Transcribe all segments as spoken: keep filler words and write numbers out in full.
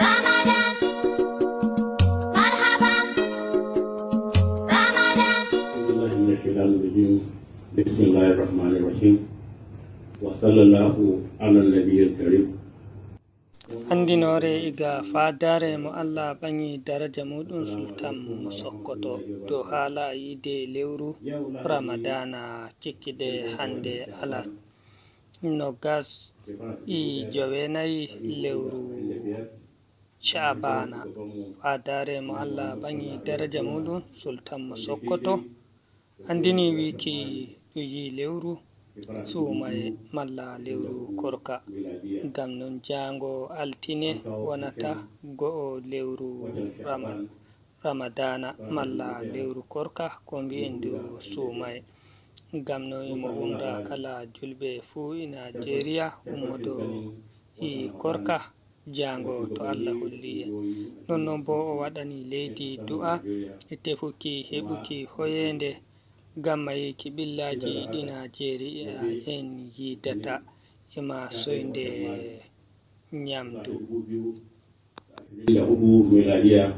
Ramadan, marhaban. Ramadan. أعوذ بالله من الشيطان الرجيم. بسم الله الرحمن الرحيم. وصلى الله على النبي الكريم. Anndinoore iga faadaare mo Allah ɓaŋi daraja muuɗum Sultan mo Sokoto dow haala yiide lewru Ramadaana cikkide hannde alas nogas e joweenayi lewru Caabaana. Faadaare mo Allah ɓaŋi daraja muuɗum Sultan mo Sokoto anndini wiiki ɗum yi'i lewru suumaye malla lewru korka. Ngam non jaango altine wonata go'o lewru Rama-, Ramadaana malla lewru korka ko mbi'en ndu suumaye. Ngam non imo umra kala julɓe fuu e Naajeeriya ummoto e korka jaango to Allah holli en. Non non boo o waɗani leydi du'a e tefuki heɓuki hoyeende ngam mayeeki ɓillaaji ɗi Naajeeriya en yiidata e ma soynde nyamdu. Lilla hudu miladiya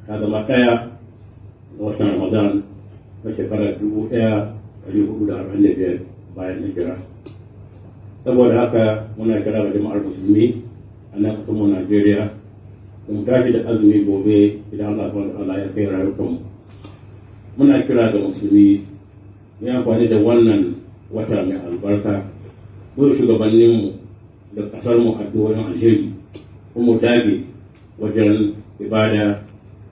ta zama ɗaya ga watan Ramadan na shekara dubu ɗaya da ɗari hudu da arba'in da biyar bayan hijira. Saboda haka muna kira ga jama'ar musulmi a nan ƙasar mu Najeriya da mu tashi da azumi gobe idan Allah subhanahu wa ta'ala ya kai rayukanmu. Muna kira ga musulmi mu yi amfani da wannan wata mai albarka, mu yi shugabanninmu da ƙasarmu addu'o'in alheri, kuma mu dage wajen ibada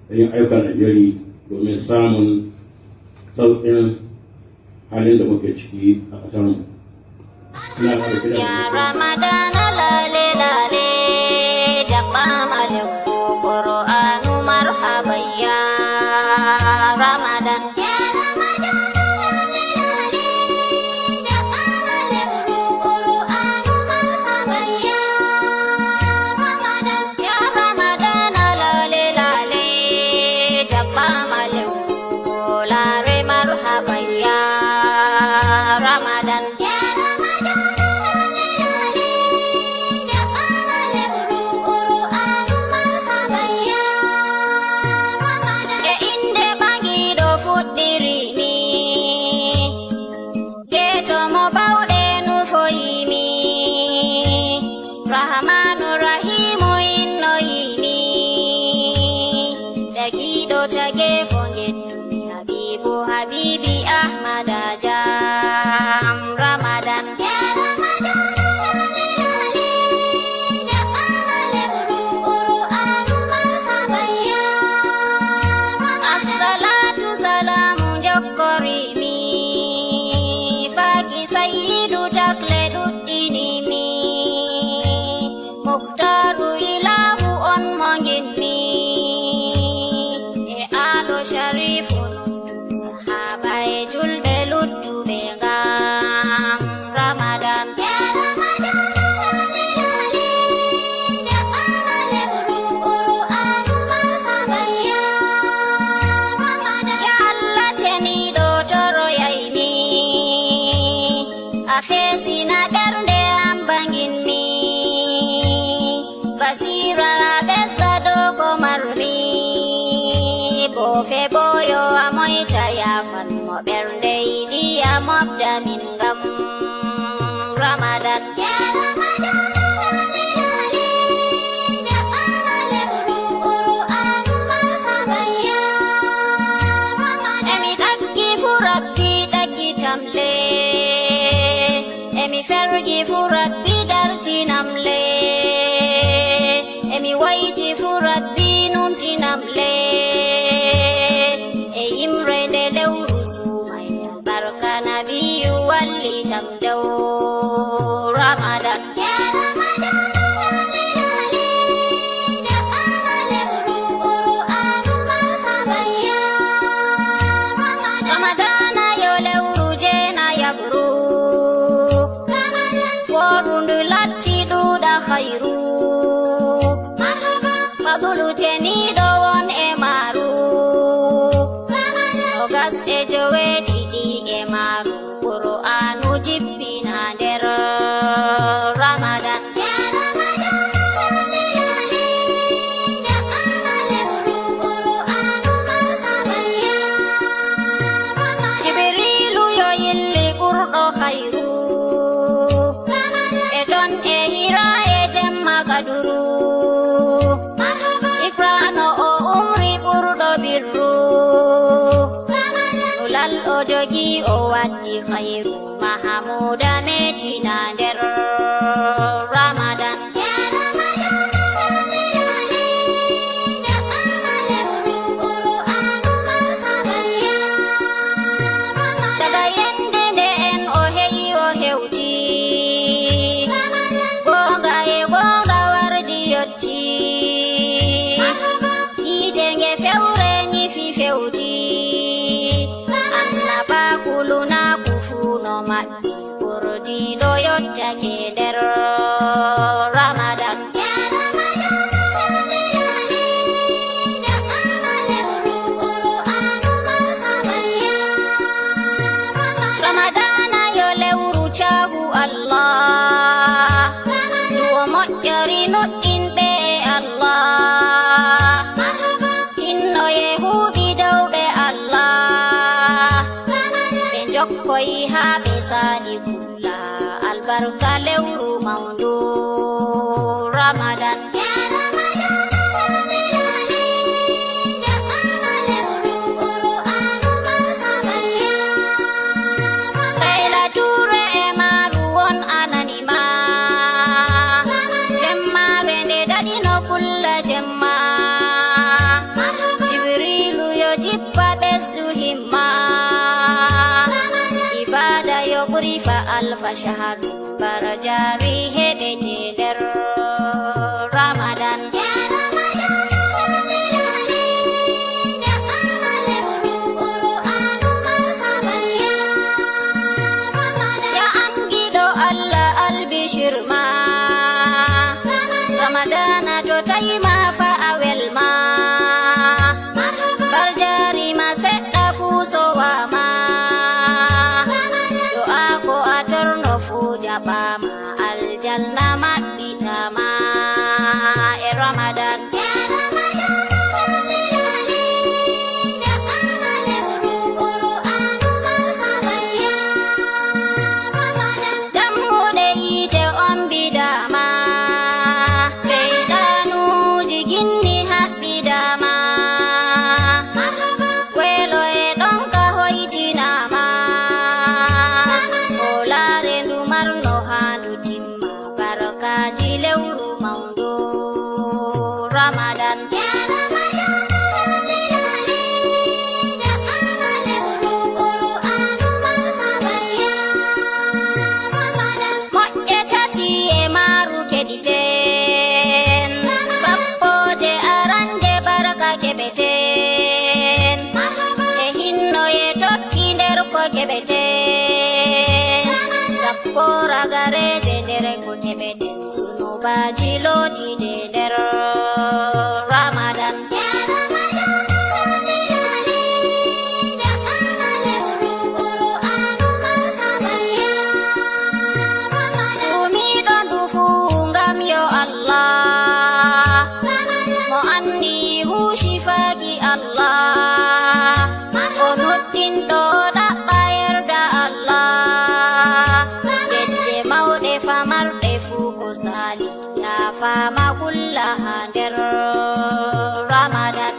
da yin ayyukan alheri domin samun sauƙin halin da muke ciki a ƙasarmu. Ina ƙara kira da Ya Ramadan, lale, lale, jaɓɓaama lewru Qur'aanu, marhaban ya Ramadan. Ya Ramadan, lale, lale, jaɓɓaama lewru Qur'aanu, marhaban ya Ramadan. Ya Ramadan, lale, lale, jaɓɓaama lewru Laare marhaban ya Ramadan. Ya Ramadan, lale, lale, jaɓɓaama lewru Qur'aanu marhaban ya Ramadan. E innde ɓaŋiiɗo fuɗɗiri mi. Geeto mo baawɗe nufoyi mi, Rahmaanu Rahiimu innoyi mi, tagiiɗo tageefo ngettumi, Habiibu Habiibi Ahmada Jam Ramadan. Ya Ramadan, lale, lale, jaɓɓaama lewru Qur'aanu marhaban ya Ramadan. Assalaatu salaamu njokkori mi, faaki Sayyidu takle ɗuɗɗini mi. Muktaaru Ilaahu on mo nginmi. E Aalo Sharifu nun, sahaaba e julɓe luttuɓe ngam Ramadan. Ya Ramadan, lale, lale, jaɓɓaama lewru Qur'aanu marhaban ya Ramadan. Ya Allah ceniiɗo toroyay mi, a feesina ɓernde am ɓaŋginmi. Basiira a ɓesda dow ko marmi. Boofe booyo a moyta yaafan mo ɓernde yiɗi a mofta min ngam Ramadan. Ya Ramadan, lale, lale, jaɓɓaama lewru Qur'aanu marhaban ya Ramadan. Emi ɗaggi fu Rabbi ɗaggitam le. Emi fergi fu Rabbi darjinam le. Emi wayti fu Rabbi numtinam le. E yimre nde lewru suumaye albarka Nabiyu wallitam dow Ramadan. Ya Ramadan, lale, lale, jaɓɓaama lewru Qur'aanu marhaban ya Ramadan. Ramadaana yo lewru jeenayabru. Ramadan. Wo Khayru. Marhaba. Fadlu ceniiɗo won e maaru. Ramadan. Nogas e joweeɗiɗi e maaru. Qur'aanu jippina nder Ramadan. Ya Ramadan, Ramadan, Ramadan. Jibriilu yo yilli ɓurɗo khayru. E ton e hira e jemma kaduru. Ikrano o umri ɓurɗo birru. Nulal o jogi o waddi khayru. Mahamuda metina nder Ramadan. Daga yende nde en o he'i o hewti. Goonga e goonga wardi yotti. Yiite nge fewre nyifi fewti. Annabaaku lunaaku fuu no maɓɓi. Ɓurdiiɗo yottake nder Ramadan. Ramadana yo lewru caahu Allah. Luwo moƴƴori nuɗɗinɓe e Allah. Hinno e huuɓi dawɓe Allah. Ɓe njokkoyi haa ɓe saali kulla. Albarka lewru mawndu Ramadan. Layla Tuure e maaru won anani ma. Jemmaare nde daɗino kulla jemma. Jibriilu yo jippa ɓesdu himma. Ibaada yo ɓuri fa alfa shaharu. Barjaari heɓete nder Ramadan. Ya an giɗo Allah, albishir ma. Ramadana to tawi ma fa a welma. Barjaari ma seɗɗa fuu sowa ma. Do'a ko a torno fuu jaɓaama. Aljanna maɓɓitama e Ramadan. Dammuɗe yiite on mbidama. Seyɗanuuji ginni haɓɓidama. Welo e ɗonka hoytinama. Hoolaare ndu marno haa ndu timma. Barkaaji lewru mawndu Ramadan. Moƴƴe tati e maaru keɗiten. Sappo je arande barka keɓeten. E hinno e tokki nder ko keɓeten. Sappo ragareje nder ko keɓeten. Sunubaaji lootiɗe nder Ramadan. Suumiiɗo ndu fuu ngam yo Allah. Mo anni huuci faaki Allah. O nuɗɗinɗo ɗaɓɓa yerda Allah. Yedde mawɗe famarɗe fuu ko saali. Yaafaama kulla haa nder Ramadan.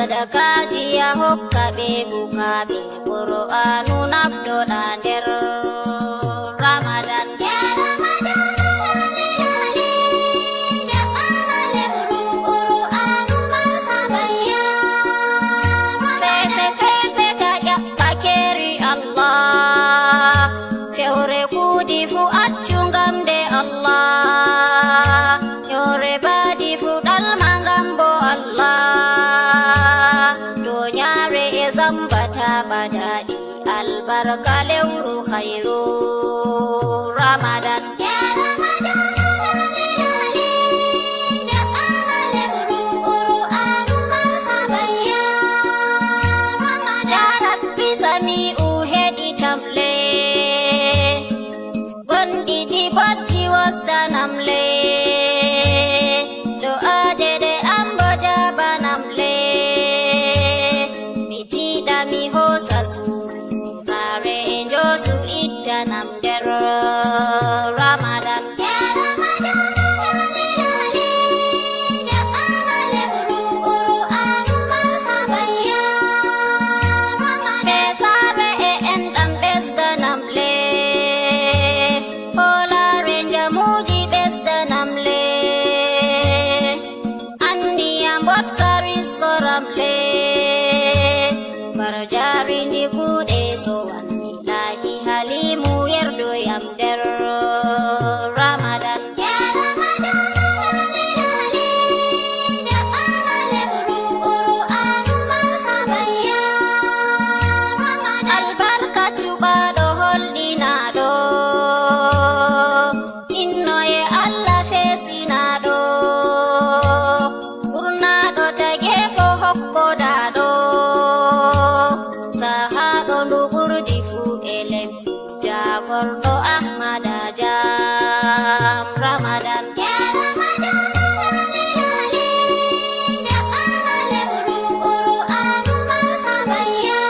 Sadakaaji ya hokka ɓe bukaaɓe, Qur'aanu naftoɗa nder Ramadan. Ya Ramadan, jaɓɓama lewru Qur'aanu, marhaban ya Ramadan. Sese, sese, ta ƴaɓɓa keeri Allah. Fewre kuudi fu accu ngam nde Allah, nyoore baadi fu ɗalma ngam bo Allah. Dunyaare e zamba ta ɓadaɗi, albarka lewru khayru Ramadan. Ya Ramadan, lale, lale, jaɓɓama lewru Qur'aanu, marhaban ya Ramadan. Ya Rabbi Sami'u, heɗitam le. Gonɗi ɗi bojji, wosdanam le. Do'aaje ɗe am bo, jaabanam le. Mi tiiɗa, mi hoosa suumaare e njoosu, ittanam nder Ramadan. Ya Ramadan, lale, lale, jaɓɓama lewru Qur'aanu, marhaban ya Ramadan. Feesaare e enɗam ɓesdanam le. Hoolaare njamuuji ɓesdanam le. Anniya mboɗka riskoram le. Barjaari ndi kuuɗe sowan, Ilaahi Haliimu yerdoyam nder Ramadan. Ya Ramadan, lale, lale, jaɓɓama lewru Qur'aanu, marhaban ya Ramadan. Albarka cuɓaaɗo holɗinaaɗo, innoye Allah feesinaaɗo, ɓurnaaɗo tageefo hokkodaaɗo, sahaaɗo ndu ɓurdi fuu e lembi, jaagorɗo Ahmada Jam Ramadan. Ya Ramadan, lale, lale, jaɓɓama lewru Qur'aanu, marhaban ya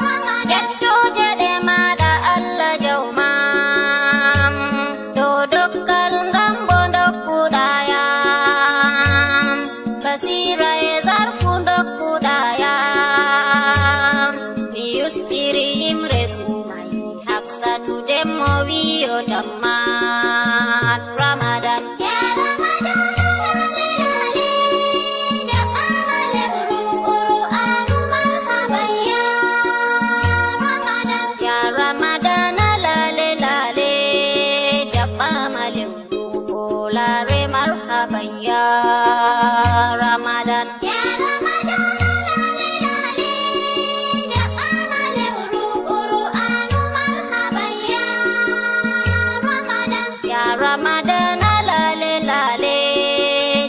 Ramadan. Ƴettooje ɗe maaɗa Allah jawmam, dow dokkal ngam bo ndokkuɗa yam. Basiira e zarfu ndokkuɗa yam. Mi yusɓiri yimre suumaye, Hafsatu Demmo wiyo tammat Ramadan. Ya Ramadan, lale, lale, jaɓɓama lewru Qur'aanu, marhaban ya Ramadan. Ya Ramadan, lale, lale, jaɓɓama lewru Hoolaare, marhaban ya Ramadan. Ya Ramadan, lale, lale, jaɓɓama lewru Qur'aanu, marhaban ya Ramadan. Ya Ramadan, lale, lale,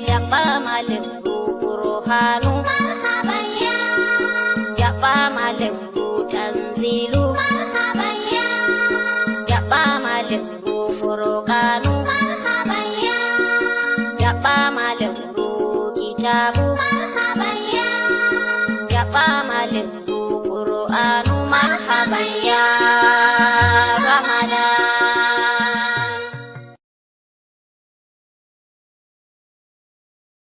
jaɓɓama lewru Qur'aanu, marhaban ya. Jaɓɓama lewru Tanziilu, marhaban ya. Jaɓɓama lewru Furqaanu, marhaban ya. Jaɓɓama lewru Kitaabu, marhaban ya. Jaɓɓama lewru Qur'aanu.